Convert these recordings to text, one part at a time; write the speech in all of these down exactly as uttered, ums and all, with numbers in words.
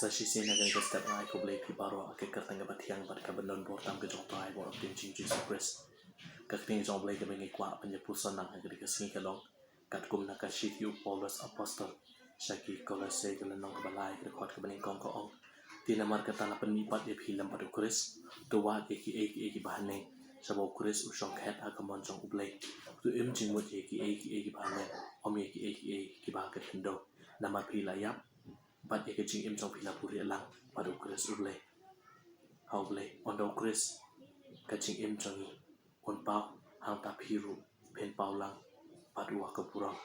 Sa shisien ha kane ka step nga ai khublei ïa phi baroh ha ka kyrteng kaba thiang bad kaba don bor tam ka jong U Trai bad U Trai Jisu Khrist. Ka ktien jong U Blei kaba ngi kwah ban ïa puson lang ha kane ka sngi ka long katkum na ka shithi u Paulus Apostol sha ki Kolosse, ka lynnong kaba lai, ka dkhot kaba nyngkong, ka ong: Te namar kata la pynmihpat ïa phi lem bad U Khrist, to wad ïa kiei kiei kiba haneng, sha ba U Khrist u shong khet ha ka mon jong U Blei. To im jingmut ïa kiei kiei kiba haneng, ym ïa kiei kiei kiba ha ka khyndew. Namar phi la ïap bad ïa ka jingim jong phi la puriang lang bad U Khrist U Blei. Ha U Blei, ynda U Khrist ka jingim jong ngi un paw, hangta phi ruh phin paw lang bad u ha ka burom.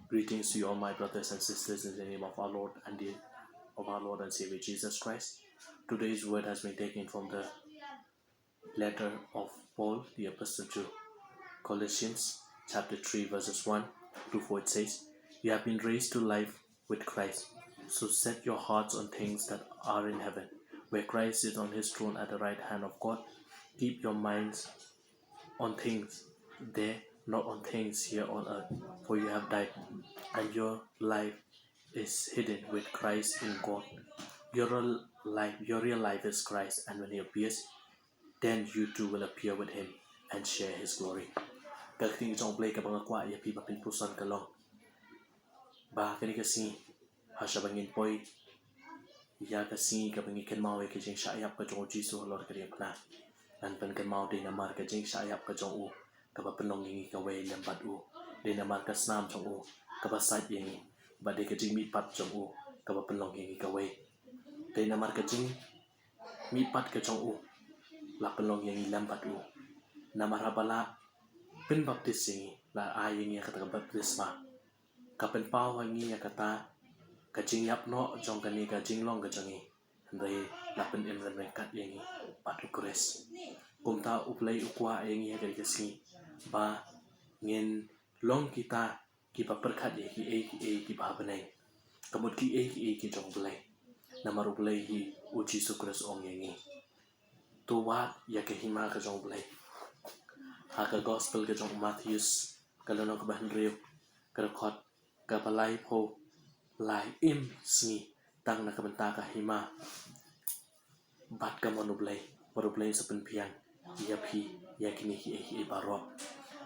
Greetings to you all, my brothers and sisters, in the name of our Lord and the, of our Lord and Savior Jesus Christ. Today's word has been taken from the letter of Paul the Apostle to Colossians, chapter three, verses one to four. It says, "You have been raised to life with Christ. So set your hearts on things that are in heaven, where Christ is on his throne at the right hand of God. Keep your minds on things there, not on things here on earth. For you have died, and your life is hidden with Christ in God. Your real life, your real life is Christ, and when he appears, then you too will appear with him and share his glory." Ka ktien jong U Blei kaba nga kwah ïa phi ba phin puson ka long ba ha kane ka sngi, ha shaba ngin poi ïa ka sngi kaba ngi kynmaw ïa ka jingshah ïap ka jong U Jisu halor ka riat phna, ngan pynkynmaw dei namar ka jingshah ïap ka jong u kaba pynlong ïa ngi kawei lem bad u. Dei namar ka snam jong u kaba sait ïa ngi, bad dei ka jingmihpat jong u kaba pynlong ïa ngi kawei. Dei namar ka jingmihpat ka jong u la pynlong ïa ngi lem bad u. Namar haba la pynbaptis ïa ngi, la ai ïa ngi ïa kata ka baptisma, ka pynpaw ha ngi ïa kata ka jingïap noh jong kane ka jinglong ka jong ngi, hynrei la pynim rem ryngkat ïa ngi bad U Khrist. Kumta U Blei u kwah ïa ngi ha kane ka sngi ba ngin long kita kiba pyrkhat ïa kiei kiei kiba ha bneng, ka mut kiei kiei ki jong U Blei. Namar U Blei hi U Jisu Khrist u ong ïa ngi, to wad ïa ka hima ka jong U Blei. Ha ka gospel ka jong u Mathaios, ka lynnong kaba hynriew, ka dkhot kaba laiphew lai: Im sngi tang na ka bynta ka hima bad ka mon U Blei, bad U Blei un sa pynbiang ïa phi ïa kine kiei kiei baroh.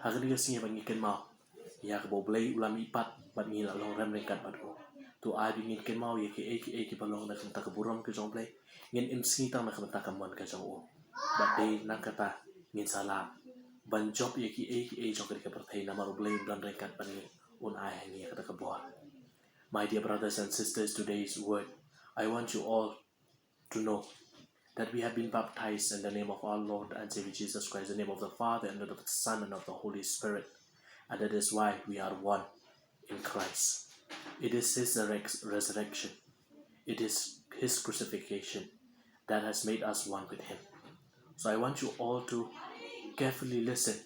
Ha kane ka sngi ba ngi kynmaw ïa kaba U Blei u la mihpat bad ngi la long rem ryngkat bad u, to ai ba ngin kynmaw ïa kiei kiei kiba long na ka bynta ka burom ka jong U Blei. Ngin im sngi tang na ka bynta ka mon ka jong u, bad dei na kata ngin sa lah ban jop ïa kiei kiei jong kane ka pyrthei, namar U Blei un don ryngkat bad ngi, un ai ha ngi ïa kata ka bor. My dear brothers and sisters, today's word, I want you all to know that we have been baptized in the name of our Lord and Savior Jesus Christ, the name of the Father and of the Son and of the Holy Spirit. And that is why we are one in Christ. It is his rex-, resurrection. It is his crucifixion that has made us one with him. So I want you all to carefully listen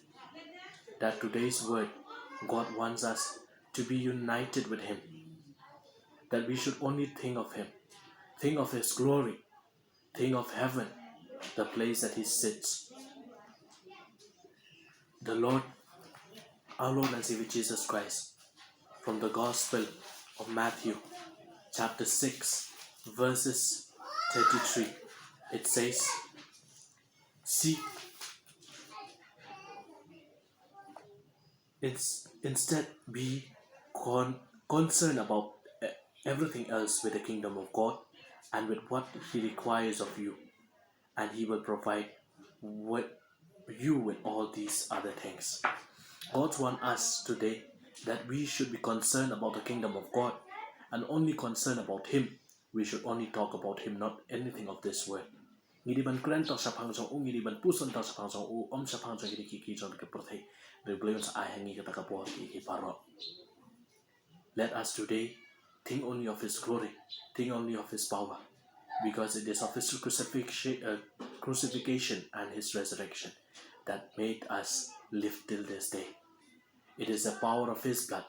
that today's word, God wants us to be united with him, that we should only think of him, think of his glory, think of heaven, the place that he sits. The Lord, our Lord and Savior Jesus Christ, from the Gospel of Matthew, chapter six, verses thirty-three, it says, "Seek, ins-, instead be con-, concerned about e-, everything else with the kingdom of God and with what he requires of you, and he will provide what you with all these other things." God wants us today that we should be concerned about the kingdom of God and only concerned about him. We should only talk about him, not anything of this world. Ngi dei ban kren tang shaphang jong u, ngi dei ban puson tang shaphang jong u, ym shaphang jong kine kiei kiei jong ka pyrthei. Hynrei U Blei un sa ai ha ngi kata ka bor kiei kiei baroh. Let us today think only of his glory, think only of his power, because it is of his crucifixion, uh, crucifixion and his resurrection that made us live till this day. It is the power of his blood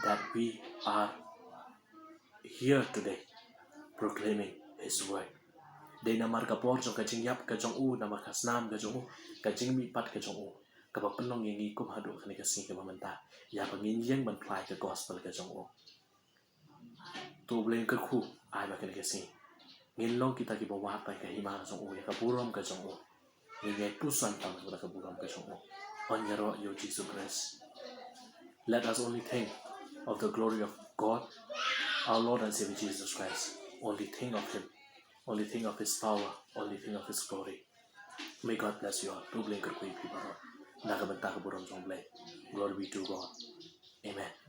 that we are here today proclaiming his word. Dei namar ka bor jong ka jingïap ka jong u, namar ka snam ka jong u, ka jingmihpat ka jong u, kaba pynlong ïa ngi kum haduh kane ka sngi kaba mynta, ïa ba ngin ïeng ban phla ïa ka gospel ka jong u. To U Blei un kyrkhu ai ba kane ka sngi Ngin long kita kiba wad ïa ka hima ka jong u, ïa ka burom ka jong u. Ngin ïai puson tang na ka burom ka jong u. Ïaroh ïa u Jisu Khrist. Let us only think of the glory of God, our Lord and Savior Jesus Christ. Only think of him. Only think of his power. Only think of his glory. May God bless you all. To U Blei un kyrkhu ïa phi baroh na ka bynta ka burom jong U Blei. Glory be to God. Amen.